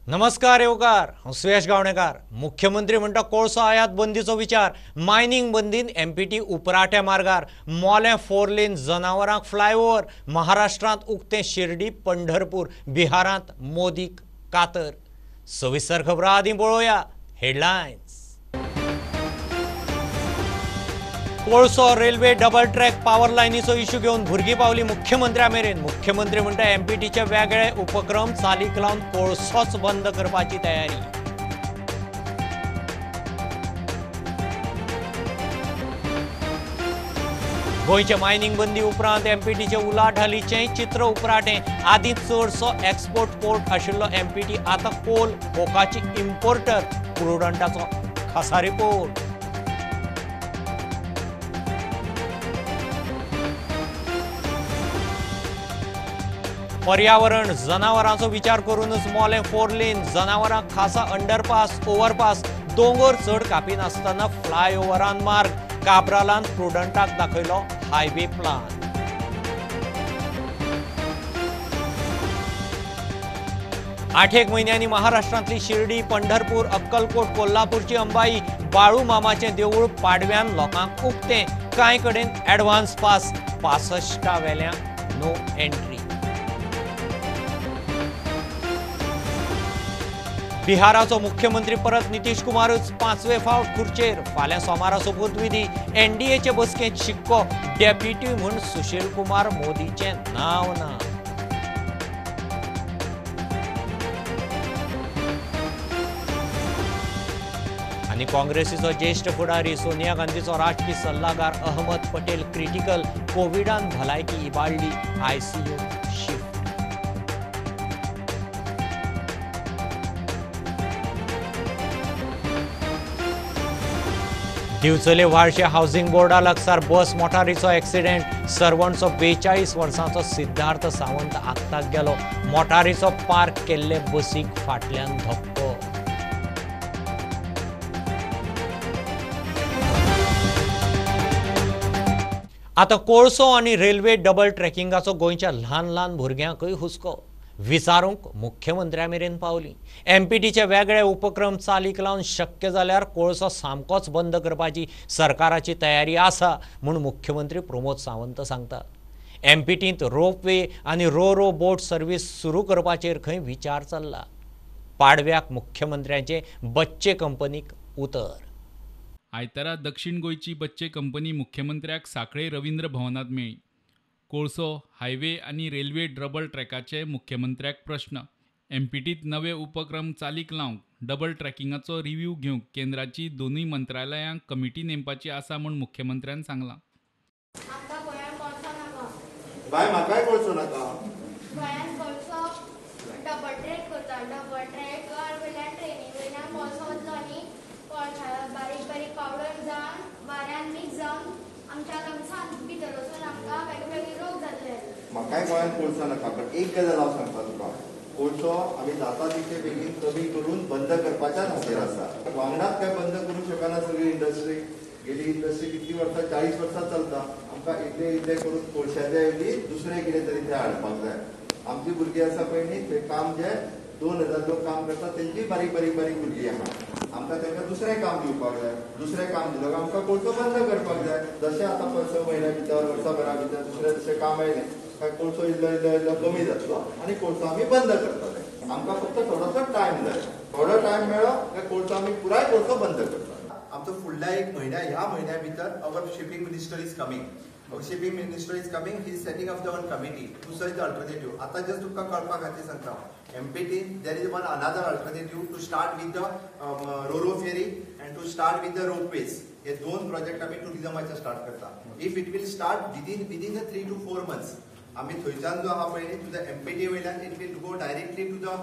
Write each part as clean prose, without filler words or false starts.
नमस्कार येवकार, हांव सुयश गावणेकार। मुख्यमंत्री म्हणटा कोळसो आयात बंदीचो विचार, मायनिंग बंदीन एमपीटी उपराट्या मार्गार, मोलें 4 लेन, जनावरांक फ्लायओवर, महाराष्ट्रांत उक्तें शिर्डी पंढरपूर, बिहारांत मोदीक कातर। सविस्तर खबरां आदीं पळोवया हेडलायन्स। कोळसो रेल्वे डबल ट्रॅक पावर लायनीचो इश्यू घेवन भुरगीं पावली मुख्यमंत्र्या मेरेन। मुख्यमंत्री म्हणटा एमपीटीचे वेगळे उपक्रम चालीक लावन कोळसोच बंद करपाची तयारी। गोंयचे मायनिंग बंदी उपरांत एमपीटीचे उलाढालीचें चित्र उपराटें। आदीं चडसो एक्सपोर्ट पोर्ट आशिल्लो एमपीटी आतां कोल कोकाची इम्पोर्टर, प्रुडंटाचो खासा रिपोर्ट। पर्यावरण जनावरांचो विचार करूनच मोलें 4 लेन, जनावरांक खासा अंडरपास ओव्हरपास, दोंगर चड कापिनासतना फ्लायओव्हरान मार्ग, काब्रालान प्रुडंटाक दाखयलो हायवे प्लान। 8 म्हयन्यांनी महाराष्ट्रांतली शिर्डी, पंढरपूर, अक्कलकोट, कोल्हापूरची अंबाई, बाळू मामाचें देवूळ पाडव्यान लोकांक उक्तें। कांय कडेन एडवान्स पास, 65 वेल्यान नो एंट्री। बिहाराचो मुख्यमंत्री परत नितीश कुमारूच 5वे फावट खुर्चेर। फाल्यां सोमारा सोपूतविधी, एनडीएचे बसकेंत शिक्को, डेप्युटी म्हूण सुशील कुमार मोदीचें नांव ना। आनी काँग्रेसीचो ज्येश्ठ फुडारी सोनिया गांधीचो राजकी सल्लागार अहमद पटेल क्रिटिकल, कोविडान भलायकी इबाडली, आयसीयू शिफ्ट। दिवचले व्हाळशे हावसिंग बोर्डा लागसार बस मोटारीचो एक्सिडेंट, सर्वणचो 42 वर्सांचो सिद्धार्थ सावंत आक्ताक गेलो। मोटारीचो पार्क केल्ले बसीक फाटल्यान धपको। आतां कोळसो आनी रेल्वे डबल ट्रॅकिंगाचो गोंयच्या ल्हान ल्हान भुरग्यांकूय हुस्को, विचारूंक मुख्यमंत्र्या मेरेन पावली। एमपीटीचे वेगळे उपक्रम चालीक लावन शक्य जाल्यार कोळसो सामकोच बंद करपाची सरकाराची तयारी आसा म्हूण मुख्यमंत्री प्रमोद सावंत सांगता। एमपीटींत रोपवे आनी रो रो बोट सर्वीस सुरू करपाचेर खंय विचार चल्ला। पाडव्याक मुख्यमंत्र्यांचे बच्चे कंपनीक उतर। आयतारा दक्षिण गोंयची बच्चे कंपनी मुख्यमंत्र्याक सांखळे रवींद्र भवनांत मेळ्ळी। कोळसो, हायवे आनी रेल्वे डबल ट्रॅकाचे मुख्यमंत्र्याक प्रश्न। एमपीटीत नवे उपक्रम चालीक लावंक डबल ट्रॅकिंगाचो रिव्ह्यू घेवंक केंद्राची दोनूय मंत्रालयांक कमिटी नेमपाची आसा म्हूण मुख्यमंत्र्यान सांगलां। बाय म्हाकाय कोळसो नाका। गोंयांत कोळसो डबल ट्रॅक करता, डबल ट्रॅक वयल्यान ट्रेनी वयल्यान कोळसो वतलो आनी कोळशा बारीक बारीक पावडर जावन वाऱ्यान मिक्स जावन आमच्या लंग्सान भितर वचून आमकां वेगवेगळे रोग जातले। म्हाकाय गोंयांत कोळसो नाका, पण एक गजाल हांव सांगता तुका, कोळसो आमी जाता तितके बेगीन कमी करून बंद करपाच्याच हाचेर आसा। वांगडाच काय बंद करूंक शकना सगळी इंडस्ट्री। गेली इंडस्ट्री कितली वर्सां, 40 वर्सां चलता। आमकां इतले इतले करून कोळशाच्या ऐवजी दुसरें कितें तरी थंय हाडपाक जाय। आमची भुरगीं आसा पळय न्ही, थंय काम जे 2000 लोक काम करता तेंची बारीक बारीक बारीक भुरगीं आहा। आमकां तांकां दुसरें काम दिवपाक जाय, दुसरें काम दिलो काय आमकां कोळसो बंद करपाक जाय। जशें आतां 6 म्हयन्या भितर, वर्साभरा भितर दुसरें दुसरें काम आयलें काय कोळसो इल्लो इल्लो इल्लो कमी जातलो आनी कोळसो आमी बंद करतले। आमकां फक्त थोडोसो टायम जाय, थोडो टायम मेळ्ळो काय कोळसो आमी पुराय कोळसो बंद करतले। आमचो फुडल्या एक म्हयन्या, ह्या म्हयन्या भितर our shipping minister is coming. Shipping minister is coming, he is setting up the one committee to search the alternative. आतां जस्ट तुमकां कळपा खातीर सांगता, MPT there is one another alternative to start with the roro ferry and to start with the ropeways. हे दोन project आमी टुरिजमाचे start करता। If it will start within the 3 to 4 months, आमी थंयच्यान जो आहा पळय न्ही टू the MPT वयल्यान it will go directly to the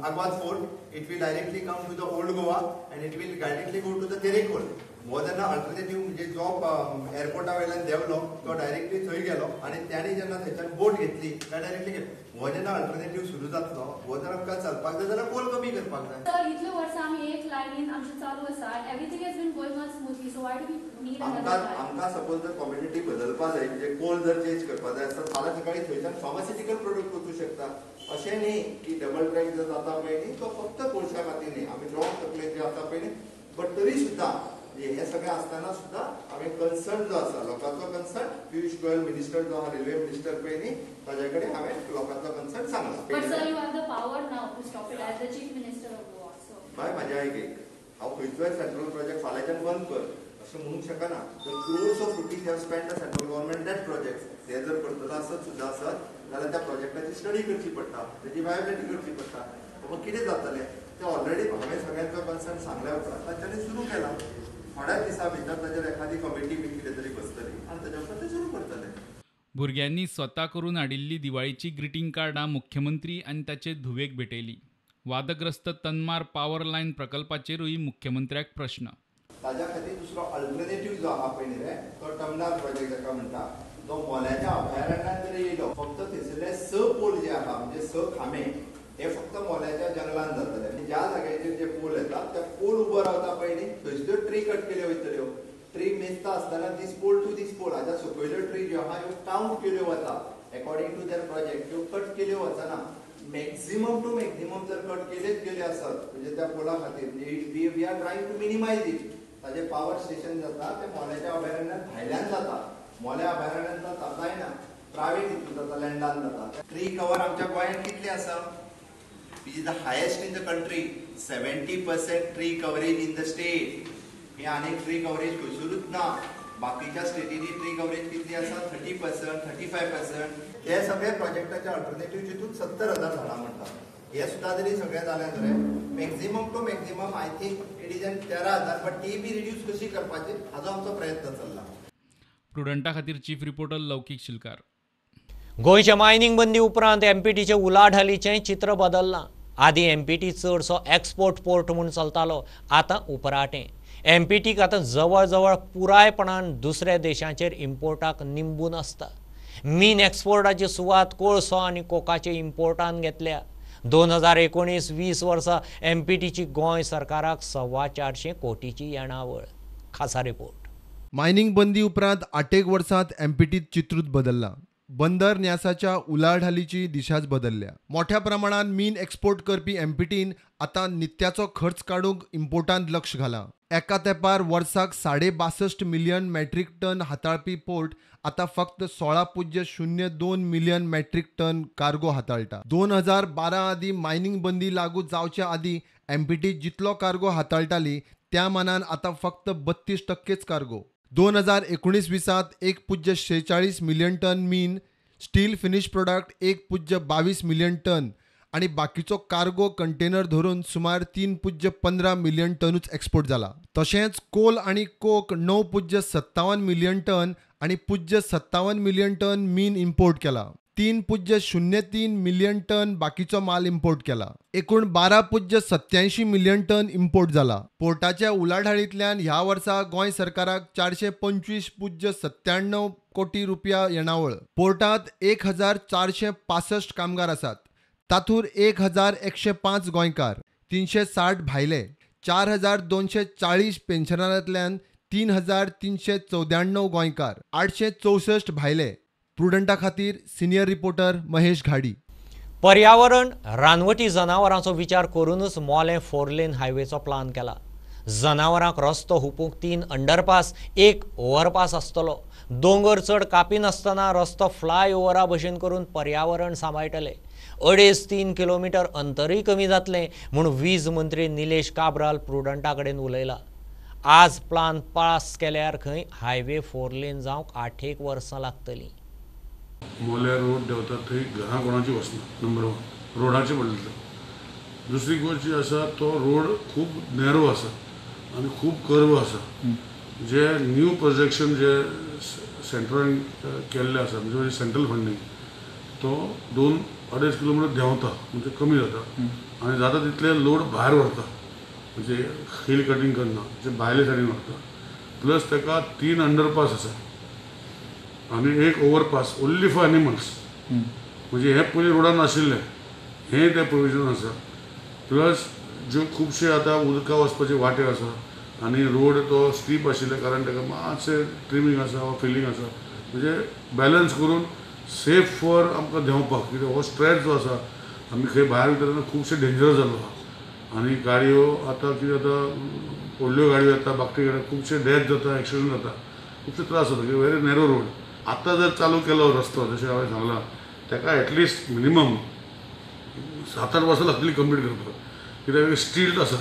Aguada fort, it will directly come to the old Goa and it will directly go to the Terekhol. हो जेन्ना alternative म्हणजे जो एअरपोर्टा वयल्यान देंवलो तो डायरेक्टली थंय गेलो आनी ताणें जेन्ना थंयच्यान बोट घेतली काय डायरेक्टली गेलो। हो जेन्ना अल्टरनेटीव सुरू जातलो हो जर आमकां चलपाक जाय जाल्यार कोल कमी करपाक जाय. सर इतले वर्सां आमी एक लायनीन आमचें चालू आसा, everything has been going on smoothly, so why do we need another line? आमकां सपोज जर कॉम्युनिटी बदलपा जाय, म्हणजे कोल जर चेंज करपा जाय आसत फाल्यां सकाळी थंयच्यान फार्मास्युटिकल प्रोडक्ट वचूं शकता. अशें न्ही की डबल ट्रॅक जर जाता पळय न्ही तो फक्त कोळशा खातीर न्ही, आमी रॉंग तकलेन जे आसा पळय न्ही, बट तरी सुद्दां हे सगळें आसतना सुद्दां हांवें कन्सर्न जो आसा लोकांचो कन्सर्न पियुष गोयल मिनिस्टर जो आहा रेल्वे मिनिस्टर पळय न्ही ताजे कडेन हांवें लोकांचो कन्सर्न सांगला. But sir you have the power now to stop it as the chief minister of Goa. So बाय म्हाज्या आयक एक, हांव खंयचोय सेंट्रल प्रोजेक्ट फाल्यांच्यान बंद कर अशें म्हणूंक शकना. The crores of rupees have spend the central government that project. ते जर करतलो आसत सुद्दां आसत जाल्यार त्या प्रोजेक्टाची स्टडी करची पडटा, तेजी वायबिलिटी करची पडटा. बाबा कितें जातलें तें ऑलरेडी हांवें सगळ्यांचो कन्सर्न सांगल्या उपरांत तांच्यांनी सुरू केला. थोड्या दिसां भितर ताजेर एखादी कमिटी बी कितें तरी बसतली आनी ताच्या उपरांत ते सुरू करतले. भुरग्यांनी स्वता करून हाडिल्ली दिवाळीची ग्रिटींग कार्डां मुख्यमंत्री आनी ताचे धुवेक भेटयली. वादग्रस्त तन्मार पावर लायन प्रकल्पाचेरूय मुख्यमंत्र्याक प्रश्न. ताज्या खातीर दुसरो अल्टरनेटीव जो आहा पळय न्ही रे तो टर्मिनल प्रोजेक्ट जाका म्हणटा, तो मोल्याच्या अभयारण्यात जरी येयलो फक्त थंयसरले 6 पोल जे आहा म्हणजे 6 खांबे हे फक्त मोल्याच्या जंगलान जातले. आनी ज्या जाग्याचेर जे पोल येता त्या पोल उबो रावता पळय न्ही थंयसल्यो ट्री कट केल्यो वयतल्यो. ट्री मेजता आसतना this pole to this pole हाज्या सकयल्यो ट्री ज्यो आहा ह्यो कावंट केल्यो वता एकोर्डिंग टू there project, त्यो कट केल्यो वचना. मॅक्झिमम टू मॅक्झिमम जर कट केलेच गेले आसत म्हणजे त्या पोला खातीर म्हणजे we are trying to minimise it. ताजें पावर स्टेशन जाता तें मोल्याच्या अभयारण्यात भायल्यान जाता, मोल्या अभयारण्यात जायना, प्रायवेट हितून जाता, लँडान जाता. ट्री कवर आमच्या गोंयांत कितले आसा, which is the highest in the country, 70% tree coverage in the state. हे आनीक ट्री कवरेज खंयसरूच ना. बाकीच्या स्टेटींनी ट्री कवरेज कितली आसा 30%, 35%. हे सगळे प्रोजेक्टाचे अल्टरनेटीव चितून 70,000 झाडां म्हणटा. हे सुद्दां जरी सगळें जालें जाल्यार maximum to maximum I think it is an 13,000, but ती बी रिड्यूस कशी करपाची हाजो आमचो प्रयत्न चल्ला. प्रुडंटा खातीर चीफ रिपोर्टर लौकीक शिलकार. गोंयच्या मायनिंग बंदी उपरांत एमपीटीचे उलाढालीचें चित्र बदल्लां. आदीं एमपीटी चडसो एक्सपोर्ट पोर्ट म्हूण चलतालो, आतां उपराटें. एमपीटीक आतां जवळ जवळ पुरायपणान दुसऱ्या देशांचेर इम्पोर्टाक निंबून आसता. मीन एक्सपोर्टाची सुवात कोळसो आनी कोकाचे इम्पोर्टान घेतल्या. 2019-20 वर्सा एमपीटीची गोंय सरकाराक 425 कोटीची येणावळ. खासा रिपोर्ट. मायनिंग बंदी उपरांत 8 वर्सांत एमपीटीत चित्रूच बदल्लां. बंदर न्यासाच्या उलाढालीची दिशाच बदलल्या. मोठ्या प्रमाणात मीन एक्सपोर्ट करपी एमपीटीन आतां नित्याचो खर्च काडूंक इम्पोर्टांत लक्ष घालां. एका तेंपार वर्साक 62.5 मिलियन मेट्रीक टन हाताळपी पोर्ट आतां फक्त 16.02 मिलियन मेट्रीक टन कार्गो हाताळटा. 2012 आदीं मायनिंग बंदी लागू जावच्या आदीं एमपीटी जितलो कार्गो हाताळटाली त्या मानान आतां फक्त 32% कार्गो. 2019-20 1.46 मिलियन टन मीन, steel finish product 1.22 million ton आणि बाकीचो कार्गो कंटेनर धरून सुमार 3.15 मिलियन टनूच एक्सपोर्ट जाला. तशेंच कोल आणि कोक 9.57 मिलियन टन आणि 0.57 मिलियन टन मीन इम्पोर्ट केला. 3.03 मिलियन टन बाकीचो माल इम्पोर्ट केला. एकूण 12.87 मिलियन टन इम्पोर्ट जाला. पोर्टाच्या उलाढालींतल्यान ह्या वर्सा गोंय सरकाराक 425.97 कोटी रुपया येणावळ. पोर्टांत 1465 कामगार आसात, तातूंत 1105 गोंयकार, 360 भायले, 4240 पेन्शनरांतल्यान 3394 गोंयकार, 864 भायले. प्रुडंटा खातीर सिनियर रिपोर्टर महेश घाडी. पर्यावरण रानवटी जनावरांचो विचार करूनच मोलें 4 लेन हायवेचो प्लान केला. जनावरांक रस्तो हुपूंक 3 अंडरपास, 1 ओव्हरपास आसतलो. दोंगर चड कापिनासतना रस्तो फ्लाय ओव्हरा भशेन करून पर्यावरण सांबाळटले. 2.5-3 किलोमिटर अंतरूय कमी जातलें म्हूण वीज मंत्री निलेश काब्राल प्रुडंटा कडेन उलयला. आज प्लान पास केल्यार खंय हायवे 4 लेन जावंक 8 वर्सां लागतलीं. मोल्या रोड देंवता थंय घरां कोणाची वचना, नंबर 1 रोडाचे म्हणलें. दुसरी गोश्ट जी आसा तो रोड खूब नॅरो आसा आनी खूब कर्व आसा. जे न्यू प्रोजेक्शन जे सेंट्रल केल्ले आसा म्हणजे सेंट्रल फंडींग तो 2-2.5 किलोमिटर देंवता म्हणजे कमी जाता आनी जाता तितले लोड भायर व्हरता, म्हणजे हिल कटींग करना जे भायले सायडीन व्हरता. प्लस ताका 3 अंडरपास आसा आनी 1 ओवरपास ओन्ली फॉर एनिमल्स. म्हणजे हें पयलीं रोडान नाशिल्लें, हें तें प्रोविजन आसा. प्लस ज्यो खुबशे आतां उदका वचपाचे वाटे आसा आनी रोड तो स्टीप आशिल्ल्या कारण ताका मातशें ट्रिमींग आसा वा फिलींग आसा, म्हणजे बॅलन्स करून सेफ फॉर आमकां देंवपाक. कित्याक हो स्ट्रेच जो आसा आमी खंय भायर वयता तेन्ना खुबशे डेंजरस जाल्लो आहा आनी गाडयो आतां कितें जाता, व्हडल्यो गाडयो येता, बाकटी गाडयो, खुबशे डेथ जाता, एक्सिडंट जाता, खुबशे त्रास जाता. कित्याक व्हेरी नॅरो रोड. आतां जर चालू केलो रस्तो जशें हांवें सांगलां ताका एटलिस्ट मिनिमम 7-8 वर्सां लागतलीं कंप्लीट करपाक, कित्याक स्टील आसा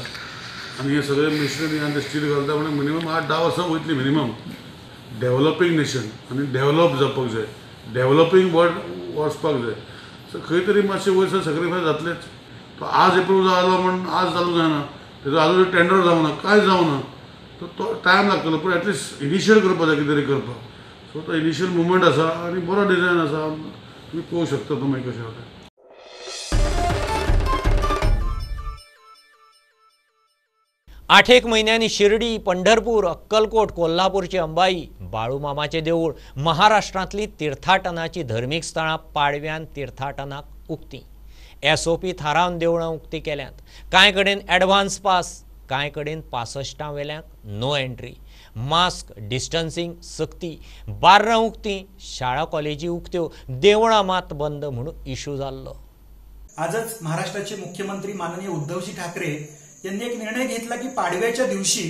आनी हे सगळे मशिनरी आनी ते स्टील घालता म्हणून मिनिमम 8-10 वर्सां वयतलीं मिनिमम. डेव्हलपींग नेशन आनी डेव्हलप जावपाक जाय, डेव्हलपींग वर्ड वचपाक जाय. सो खंय तरी मातशें वयर सर सॅक्रिफायस जातलेच. तो आज एप्रूव जालो म्हण आज चालू जायना, तेजो आजून टेंडर जावना, कांय जावना, तो टायम लागतलो, पूण एटलिस्ट इनिशियल करपाक जाय कितें तरी करपाक. सो तो इनिशियल मुवमेंट आसा आनी बरो डिजायन आसा, तुमी पळोवंक शकता तो मागीर कशें जाता. आठेक म्हयन्यांनी शिर्डी, पंढरपूर, अक्कलकोट, कोल्हापूरची अंबाई, बाळूमामाचें देवूळ, महाराष्ट्रांतली तीर्थाटनाची धर्मीक स्थळां पाडव्यान तीर्थाटनाक उक्ती. एसओपी थारावन देवळां उक्ती केल्यांत. कांय कडेन एडवान्स पास, कांय कडेन 65 वेल्यांक नो एंट्री, मास्क, डिस्टन्सिंग सक्ती, बार्रां उक्ती, शाळा कॉलेजी उक्त्यो, देवळां मात बंद म्हणून इशू जाल्लो. आजच महाराष्ट्राचे मुख्यमंत्री माननीय उद्धवजी ठाकरे यांनी एक निर्णय घेतला की पाडव्याच्या दिवशी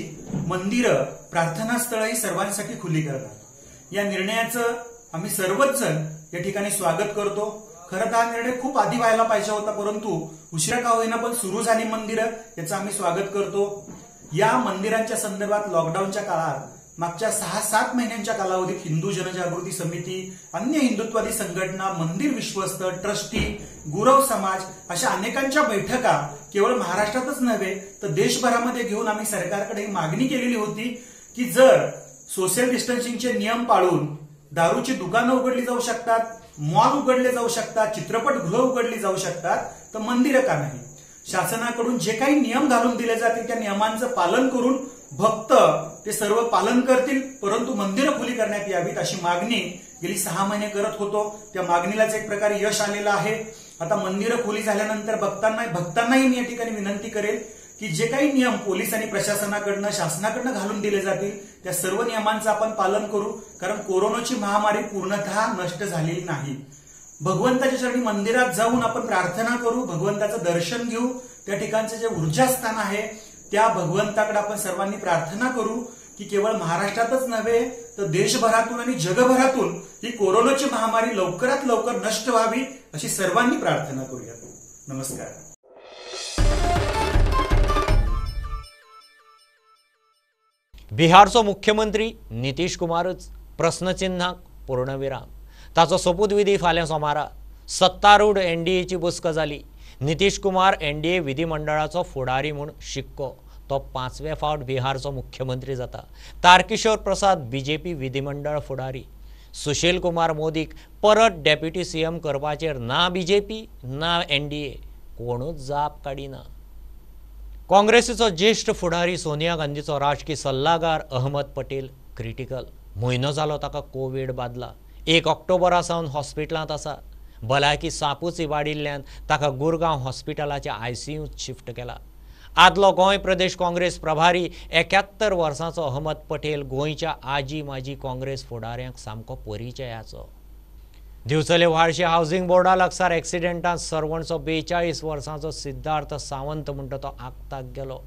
मंदिरं, प्रार्थनास्थळं ही सर्वांसाठी खुली करणार. या निर्णयाचं आम्ही सर्वच जण या ठिकाणी स्वागत करतो. खरं तर हा निर्णय खूप आधी व्हायला पाहिजे होता, परंतु उशिरा का होईना पण सुरू झाली मंदिरं, याचं आम्ही स्वागत करतो. या मंदिरांच्या संदर्भात लॉकडाऊनच्या काळात मागच्या 6-7 महिन्यांच्या कालावधीत हिंदू जनजागृती समिती, अन्य हिंदुत्वादी संघटना, मंदिर विश्वस्त, ट्रस्टी, गुरव समाज अशा अनेकांच्या बैठका केवळ महाराष्ट्रातच नव्हे तर देशभरामध्ये घेऊन आम्ही सरकारकडे ही मागणी केलेली होती की जर सोशल डिस्टन्सिंगचे नियम पाळून दारूची दुकानं उघडली जाऊ शकतात, मॉल उघडले जाऊ शकतात, चित्रपटगृह उघडली जाऊ शकतात, तर मंदिरं का नाही? शासनाकडून जे काही नियम घालून दिले जातील त्या नियमांचं पालन करून भक्त ते सर्व पालन करतील, परंतु मंदिरं खुली करण्यात यावीत अशी मागणी गेली 6 महिने करत होतो. त्या मागणीलाच एक प्रकारे यश आलेलं आहे. आता मंदिरं खुली झाल्यानंतर भक्तांनाही मी या ठिकाणी विनंती करेल की जे काही नियम पोलीस आणि प्रशासनाकडनं, शासनाकडनं घालून दिले जातील त्या सर्व नियमांचं आपण पालन करू, कारण कोरोनाची महामारी पूर्णतः नष्ट झालेली नाही. भगवंताच्या चरणी मंदिरात जाऊन आपण प्रार्थना करू, भगवंताचं दर्शन घेऊ, त्या ठिकाणचं जे ऊर्जास्थान आहे त्या भगवंताकडे आपण सर्वांनी प्रार्थना करू की केवळ महाराष्ट्रातच नव्हे तर देशभरातून आणि जगभरातून ही कोरोनाची महामारी लवकरात लवकर नष्ट व्हावी अशी सर्वांनी प्रार्थना करूया. नमस्कार. बिहारचो मुख्यमंत्री नितीश कुमारच प्रस्नचिन्हाक पूर्णविराम. ताचो सोपूतविधी फाल्यां सोमारा. सत्तारूढ एनडीएची बसका जाली. नितीश कुमार एनडीए विधिमंडळाचो फुडारी म्हूण शिक्को. तो 5वे फावट बिहारचो मुख्यमंत्री जाता. तारकिशोर प्रसाद बीजेपी विधिमंडळ फुडारी. सुशील कुमार मोदीक परत डेप्युटी सीएम करपाचेर ना बीजेपी ना एनडीए कोणूच जाप काडिना. काँग्रेसीचो ज्येष्ठ फुडारी सोनिया गांधीचो राजकी सल्लागार अहमद पटेल क्रिटिकल. म्हयनो जालो ताका कोवीड बादला. 1 ऑक्टोबरा सावन हॉस्पिटलांत आसा. भलायकी सापूच इबाडिल्ल्यान ताका गुरगांव हॉस्पिटलाच्या आयसीयूंत शिफ्ट केला. आदलो गोंय प्रदेश काँग्रेस प्रभारी 71 वर्सांचो अहमद पटेल गोंयच्या आजी माजी काँग्रेस फुडाऱ्यांक सामको परिचयाचो. दिवचले व्हाळशी हावसिंग बोर्डा लागसार एक्सिडेंटांत सरवणचो 42 वर्सांचो सिद्धार्थ सावंत म्हणटा तो आक्ताक गेलो.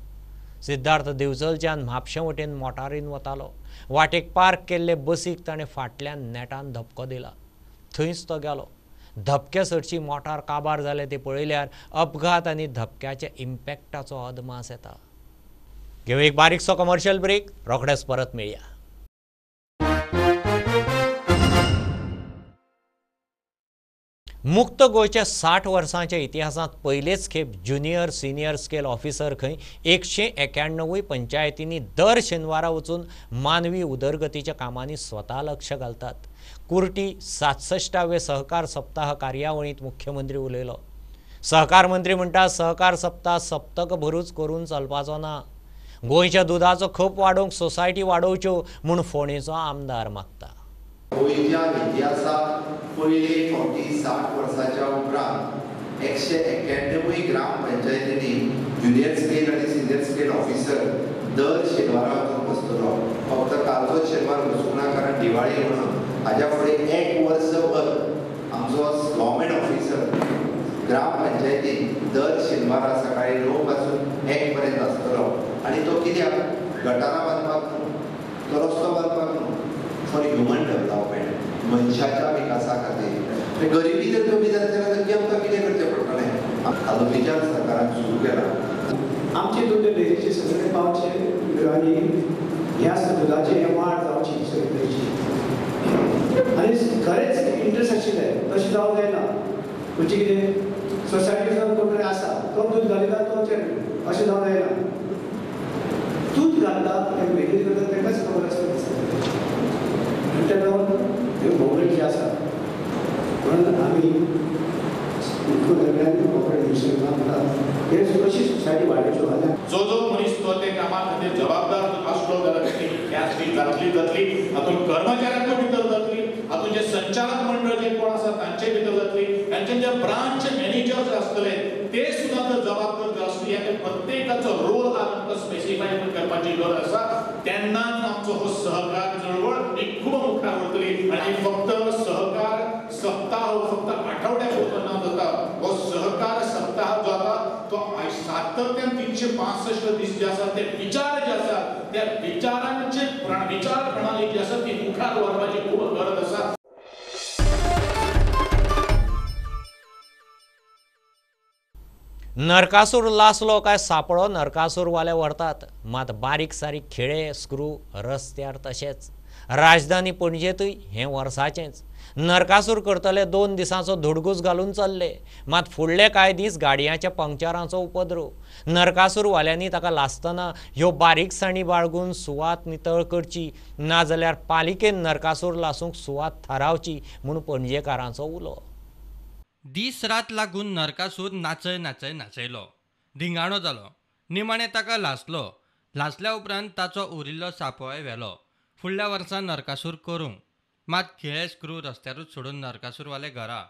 सिद्धार्थ दिवचलच्यान म्हापशें वटेन मोटारीन वतालो. वाटेक पार्क केल्ले बसीक ताणें फाटल्यान नेटान धपको दिला. थंयच तो गेलो. धपक्या सरची मोटार काबार जाले ते पळयल्यार अपघात आनी धपक्याच्या इम्पॅक्टाचो अदमास येता. घेवं एक बारीकसो कमर्शियल ब्रेक, रोखडेच परत मेळया. मुक्त गोंयच्या 60 वर्सांच्या इतिहासांत पयलेच खेप ज्युनियर सिनियर स्केल ऑफिसर खंय 191 पंचायतींनी दर शेनवारा वचून मानवी उदरगतीच्या कामांनी स्वता लक्ष घालतात. कुर्टी 67वे सहकार सप्ताह कार्यावळींत मुख्यमंत्री उलयलो. सहकार मंत्री म्हणटा सहकार सप्ताह सप्तकभरूच करून चलपाचो ना. गोंयच्या दुदाचो खप वाडोवंक सोसायटी वाडोवच्यो म्हूण फोंडेचो आमदार मागता. गोंयच्या इतिहासात पयले फावटी 60 वर्साच्या उपरांत 191 ग्रामपंचायतींनी ज्युनियर स्केल आनी सिनियर स्केल ऑफिसर दर शेनवारा वचून बसतलो. फक्त कालचोच शेनवार बसूंक ना, कारण दिवाळी म्हणून. हाज्या फुडें एक वर्सभर आमचो गव्हर्मेंट ऑफिसर ग्रामपंचायतीन दर शेनवारा सकाळी 9 पासून 1 पर्यंत आसतलो. आनी तो कित्याक? गटारां बांदपाक न्हू, तो रस्तो बांदपाक न्हू, फॉर ह्युमन डेवलपमेंट, मनशाच्या विकासा खातीर. गरिबी जर कमी जाली जाल्यार नक्की आमकां कितें करचें पडटलें हाजो विचार सरकारान सुरू केला. आमचे दूद डेअरीचे सगळे पावचे आनी ह्या दुदाची हे वाड जावची सगळी आनी खरेंच इंट्रस्ट आशिल्लें तशें जावंक जायना. म्हणजे कितें सोसायटीचो कोण तरी आसा तो दूद घालिता तो चेडूं, अशें जावंक जायना. दूद घालता तें मॅनेज करता ताकाच खबर आसता आनी ताका लागून ह्यो भोंवडी जी आसा म्हणून आमी मुख्यमंत्र्यांनी कॉपरेट मिनिस्टर म्हणटा हे कशी सोसायटी वाडोवच्यो. जो जो मनीस तो ते कामा खातीर जबाबदार आसलो जाल्यार ती ख्यास्त जातली जातली, हातूंत कर्मचाऱ्यांकूय भितर जातली, हातूंत जे संचालक मंडळ जे कोण आसा तांचे भितर जातली, तांचे जे ब्रांच मॅनेजर्स आसतले ते सुद्दां जर जबाबदार आसतले. ह्या प्रत्येकाचो रोल आमकां स्पेसिफाय करपाची गरज आसा. तेन्नाच आमचो हो सहकार चळवळ एक खूब मुखार वतली. आनी फक्त सहकार सप्ताह फक्त आठवड्या पुरतो ना जाता, हो सहकार सप्ताह जो आसा तो सातत्यान 365 दीस जे आसा ते विचार जे आसा त्या विचारांचे विचार प्रणाली जी आसा ती मुखार व्हरपाची खूब गरज आसा. नरकासूर लासलो काय सापळो नरकासूरवाले व्हरतात, मात बारीक सारीक खेळे स्क्रू रस्त्यार तशेंच. राजधानी पणजेतूय हें वर्साचेंच. नरकासूर करतले 2 दिसांचो धुडगूस घालून चल्ले, मात फुडले कांय दीस गाडयांच्या पंक्चरांचो उपद्रव. नरकासूरवाल्यांनी ताका लासतना ह्यो बारीकसाणी बाळगून सुवात नितळ करची, नाजाल्यार पालिकेन नरकासूर लासूंक सुवात थारावची म्हूण पणजेकारांचो उलो. दीस रात लागून नरकासूर नाचय नाचय नाचयलो, धिंगाणो जालो, निमाणें ताका लासलो. लासल्या उपरांत ताचो उरिल्लो सापळोय व्हेलो. फुडल्या वर्सा नरकासूर करूंक, मात खिळे स्क्रू रस्त्यारूच सोडून नरकासूरवाले घरा.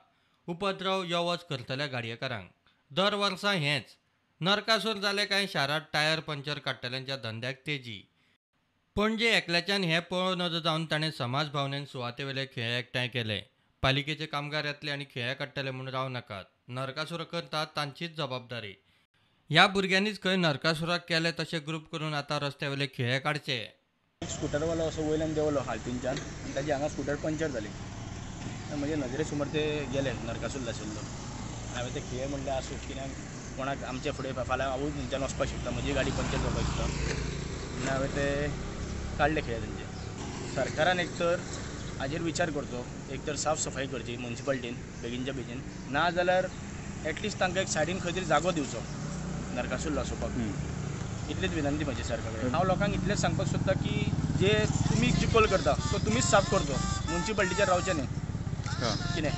उपद्रव यो वच करतल्या गाडयेकारांक दर वर्सा हेंच. नरकासूर जाले काय शारांत टायर पंक्चर काडटल्यांच्या धंद्याक तेजी. पणजे एकल्याच्यान हें पळोवं नजो जावन ताणें समाज भावनेन सुवातेवेले खिळे एकठांय केले. पालिकेचे कामगार येतले आनी खिळे काडटले म्हूण रावं नाकात, नरकासूर करतात तांचीच जबाबदारी. ह्या भुरग्यांनीच खंय नरकासुराक केले तशे ग्रूप करून आतां रस्त्यावेले खिळे काडचे. एक स्कुटरवालो असो वयल्यान देंवलो हालपिनच्यान आनी ताजी हांगा स्कुटर पंक्चर जाली. म्हजे नजरे समोर ते गेले नरकासूर लाशिल्लो. हांवें ते खिळे म्हणलें आसूं, कित्याक कोणाक आमचे फुडें फाल्यां हांवूय थंयच्यान वचपाक शकता, म्हजी गाडी पंक्चर जावपाक शकता म्हणून हांवें ते काडले खिळे तेंचे. सरकारान एक तर हाजेर विचार करचो, एक तर साफ सफाई करची म्युनिसिपालिटीन बेगीनच्या बेगीन, ना जाल्यार एटलिस्ट तांकां एक सायडीन खंय तरी जागो दिवचो नरकासूर लासोवपाक. इतलीच विनंती म्हजी सरकार कडेन. हांव लोकांक इतलेंच सांगपाक सोदता की जे तुमी चिखोल करता तो तुमीच साफ करचो, म्युनिसिपालिटीचेर रावचें न्ही. कितें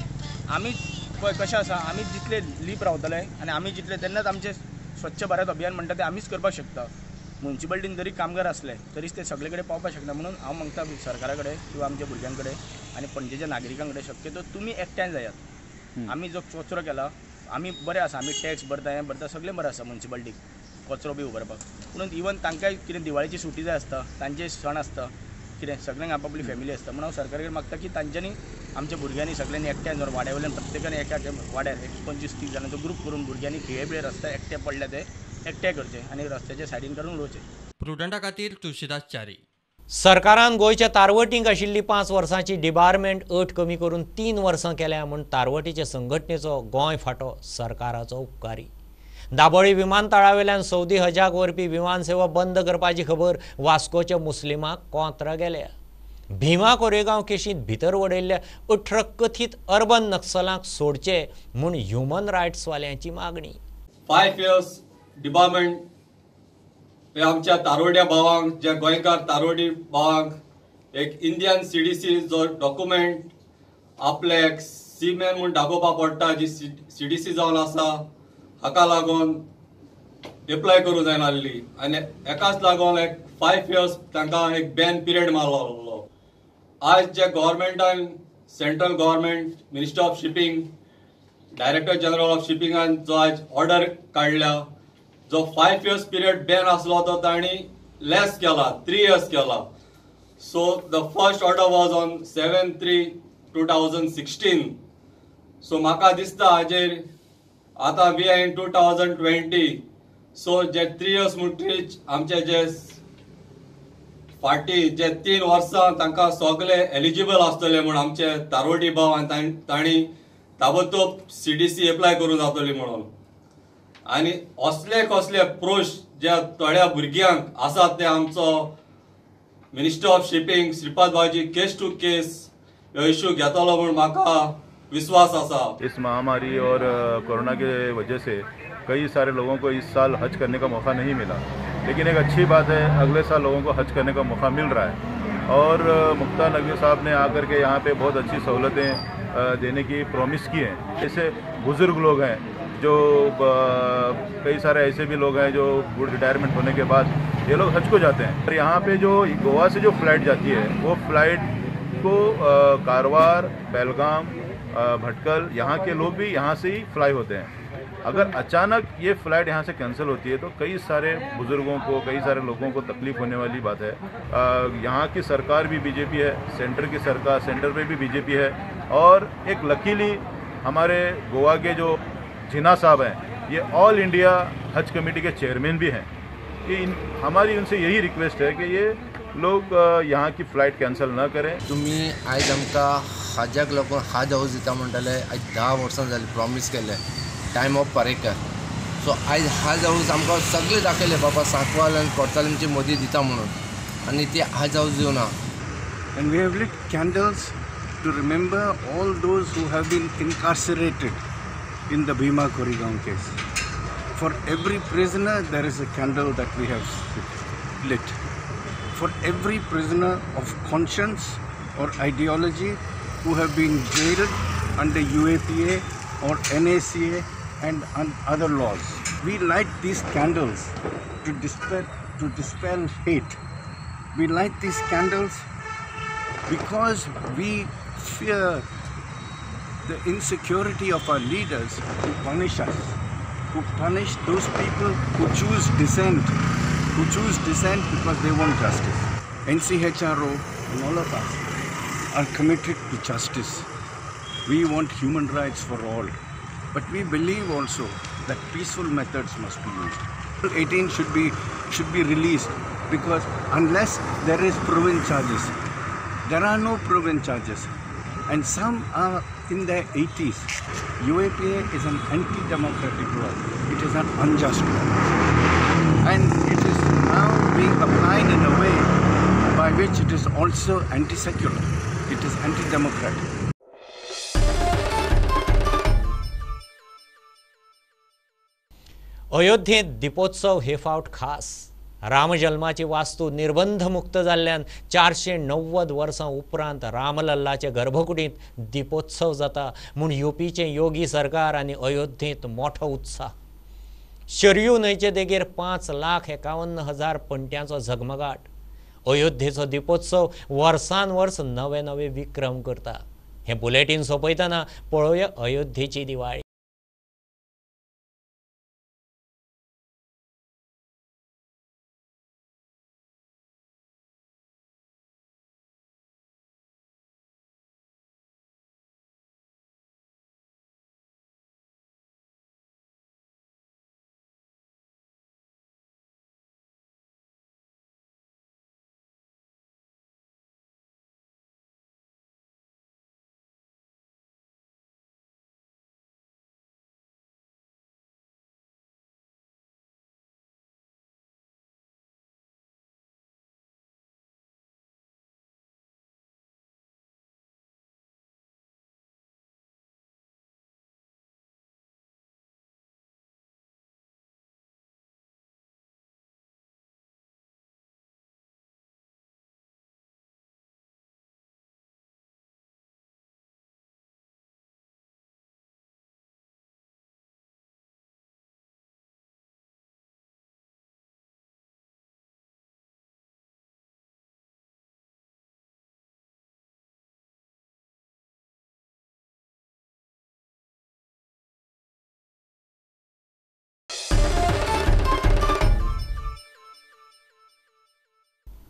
आमी पळय कशें आसा, आमी जितले लीप रावतले आनी आमी जितले तेन्नाच आमचें स्वच्छ भारत अभियान म्हणटा तें आमीच करपाक शकता. म्युनिसिपालिटीन जरी कामगार आसले तरीच ते सगळे कडेन पावपाक शकना. म्हणून हांव मागता सरकारा कडेन किंवा आमच्या भुरग्यां कडेन आनी पणजेच्या नागरिकां कडेन शक्यतो तुमी एकठांय जायात. आमी जो कचरो केला आमी बरें आसा, आमी टॅक्स भरता, हें भरता, सगळें बरें आसा म्युनिसिपालिटीक कचरो बी उबारपाक. पूण इवन तांकांय कितें दिवाळेची सुटी जाय आसता, तांचे सण आसता, कितें सगळ्यांक आपापली फॅमिली आसता. म्हणून हांव सरकारा कडेन मागता की तांच्यांनी आमच्या भुरग्यांनी सगळ्यांनी एकठांय जावन वाड्या वयल्यान प्रत्येकान एका वाड्यार एक 25-30 जाणांचो ग्रूप करून भुरग्यांनी खिळे बिळे रस्त्यार एकटे पडल्या ते एकटे करचे आनी रस्त्याच्या सायडीन काडून उडोवचे. प्रुडंटा खातीर तुळशीदास च्यारी. सरकारान गोंयच्या तारवटींक आशिल्ली 5 वर्सांची डिबारमेंट अट कमी करून 3 वर्सां केल्या म्हूण तारवटीचे संघटनेचो गोंय फांटो सरकाराचो उपकारी. दाबोळी विमानतळावेल्यान सौदी हजाक व्हरपी विमान सेवा बंद करपाची खबर वास्कोच्या मुस्लिमाक कोंत्र गेल्या. भीमा कोरेगांव केशींत भितर वडयल्ल्या 18 कथीत अर्बन नक्सलांक सोडचे म्हूण ह्युमन रायट्सवाल्यांची मागणी. 5 इयर्स डिबारमेंट हे आमच्या तारवड्या भावांक, जे गोंयकार तारवडी भावांक एक इंडियन CDC जो डॉक्युमेंट आपले एक सीमॅन म्हूण दाखोवपाक पडटा, जी CDC जावन आसा, हाका लागून एप्लाय करूं जायना आसली आनी हेकाच लागून एक 5 इयर्स तांकां एक बॅन पिरियड मारलो. आज जे गव्हर्मेंटान central government minister of shipping director general of शिपिंगान जो आज ऑर्डर काडल्या, जो 5 इयर्स पिरियड बॅन आसलो तो तांणी लेस केला, 3 इयर्स केला. So the first order was on 7/3/2016. So म्हाका दिसता हाजेर आतां we are in 2020. So जे 3 इयर्स म्हणटरीच आमचे जे फाटीं जे 3 वर्सां तांकां सगळे एलिजिबल आसतले म्हूण आमचे तारवटी भाव आनी तांणी ताबडतोब CDC apply करूं जातली म्हणून. आनी असले कसले प्रश्न जे थोड्या भुरग्यांक आसात ते आमचो minister of shipping Shripad Bhauji case to case हो इश्यू घेतलो म्हूण म्हाका विश्वास आसा. इस महामारी और कोरोना के वजह से कई सारे लोगों को इस साल हज करने का मौका नहीं मिला, लेकिन एक अच्छी बात है अगले साल लोगों को हज करने का मौका मिल रहा है। और मुख्तार नकवी साहब ने आकर के यहाँ पे बहुत अच्छी सहूलतें देने की प्रॉमिस की हैं। जैसे बुज़ुर्ग लोग हैं जो कई सारे ऐसे भी लोग हैं जो रिटायरमेंट होने के बाद ये लोग हज को जाते हैं। और यहाँ पे जो गोवा से जो फ़्लाइट जाती है वो फ़्लाइट को कारवार, बेलगाम, भटकल यहाँ के लोग भी यहाँ से ही फ्लाई होते हैं। अगर अचानक ये फ़्लाइट यहाँ से कैंसिल होती है तो कई सारे बुज़ुर्गों को, कई सारे लोगों को तकलीफ़ होने वाली बात है। यहाँ की सरकार भी बीजेपी है, सेंटर की सरकार, सेंटर पे भी बीजेपी है। और एक लकीली हमारे गोवा के जो जिन्ना साहब हैं ये ऑल इंडिया हज कमेटी के चेयरमैन भी हैं। कि हमारी उनसे यही रिक्वेस्ट है कि ये लोग यहाँ की फ़्लाइट कैंसिल न करें। तुम्ही आयज आमकां हाजाक लागून हाज हाऊस दिता म्हणटाले, आयज 10 वर्सां जालीं प्रॉमीस केल्लें टायम ऑफ पारेकर. सो आयज हाज हाऊस आमकां सगळें दाखयलें बाबा सांकवाल आनी कोर्तालिमचे मदीं दिता म्हणून, आनी ती हाज हाऊस दिवना. And we have lit candles to remember all those who have been incarcerated in the Bhima Koregaon case. For every prisoner there is a candle that we have lit. For every prisoner of conscience or ideology who have been jailed under UAPA or NACA and other laws. We light these candles to dispel hate. We light these candles because we fear the insecurity of our leaders who punish us, who punish those people who choose dissent, who choose dissent because they want justice. NCHRO and all of us are committed to justice. We want human rights for all. But we believe also that peaceful methods must be used. 18 should be released, because unless there is proven charges, there are no proven charges, and some are in their 80s. UAPA is an anti-democratic law. It is an unjust law. And it is now being applied in a way by which it is also anti-secular. It is anti-democratic. अयोध्येंत दीपोत्सव हे फावट खास. रामजल्माची वास्तू निर्बंध मुक्त जाल्ल्यान 490 वर्सां उपरांत रामलल्लाचे गर्भकुडींत दीपोत्सव जाता म्हूण युपीचें योगी सरकार आनी अयोध्येंत मोठो उत्साह. शरयू न्हंयचे देगेर 5,51,000 पणट्यांचो झगमगाट. अयोध्येचो दीपोत्सव वर्सान वर्स नवे नवे विक्रम करता. हें बुलेटीन सोंपयतना पळोवया अयोध्येची दिवाळी.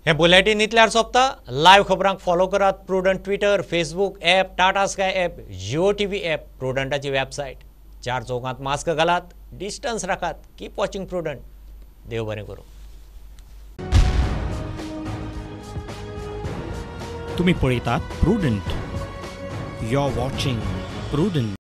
हें बुलेटीन इतल्यार सोंपता. लायव्ह खबरांक फॉलो करात Prudent Twitter, Facebook app, Tata Sky app, Jio TV app, प्रुडंटाची website. चार चौकांत मास्क घालात, डिस्टन्स राखात, कीप वॉचिंग प्रुडंट. देव बरें करूं. तुम्ही पळयतात Prudent. You are watching Prudent.